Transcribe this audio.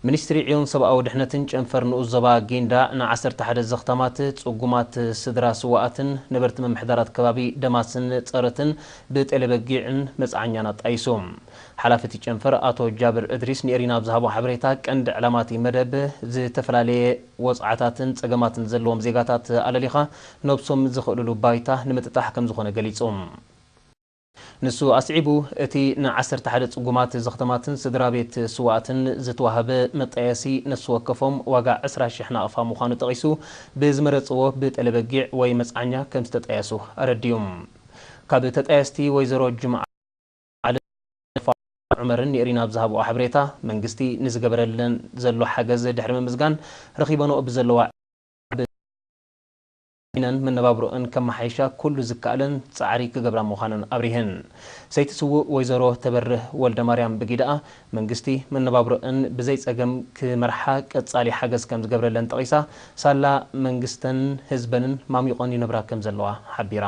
ሚኒስትሪ ዕዮን ሰብኣዊ ድሕነትን ጨንፈር ንኡስ ዞባ ጊንዳዕ ንዓሰርተ ሓደ ዘኽታማት ጽጉማት ስድራ ስዋኣትን ነበርቲ ምምሕዳራት ከባቢ ደማስን ጸረትን ብጤለበጊዕን መጽዓኛን ኣጣይሱ። ሓላፊ እቲ ጨንፈር ኣቶ ጃብር እድሪስ ንኤሪና ኣብ ዝሃቦ ሓበሬታ፣ ቀንዲ ዕላማ እቲ መደብ ዝተፈላለየ ወጽዓታትን ጸገማትን ዘለዎም ዜጋታት ኣለሊኻ ነብሶም ዝኽእልሉ ባይታ ንምጥጣሕ ከም ዝኾነ ገሊጹ። ንሱ ኣስዒቡ፣ እቲ ንዓሰርተ ሓደ ጽጉማት ዘኽተማትን ስድራ ቤት ስዋኣትን ዝተዋህበ መጣየሲ ነፍሲ ወከፎም ዋጋ ዕስራ ሽሕ ናቕፋ ምዃኑ ጠቒሱ፣ ብዝመረጽዎ ብጠለበጊዕ ወይ መጽዓኛ ከም ዝተጣየሱ ኣረዲኡ። ካብ ተጣየስቲ ወይዘሮ ጅምዓ ዓሊ ዑመርን ንኤሪና ኣብ ዝሃብኦ ሓበሬታ፣ መንግስቲ ንዝገበረለን ዘሎ ሓገዝ ድሕሪ ምምስጋን፣ ረኺበንኦ ብዘለዋ ኢነን መነባብሮኣን ከመሓይሻ ኩሉ ዝከኣለን ጻዕሪ ክገብራ ምዃነን ኣብሪሀን። ሰይቲ ስዉእ ወይዘሮ ተበርህ ወልደማርያም ብጊዳኣ፣ መንግስቲ መነባብሮኣን ብዘይ ጸገም ክመርሓ ቀጻሊ ሓገዝ ከም ዝገብረለን ጠቒሳ፣ ሳላ መንግስተን ህዝበንን ማሚቖን ይነብራ ከም ዘለዋ ሓቢራ።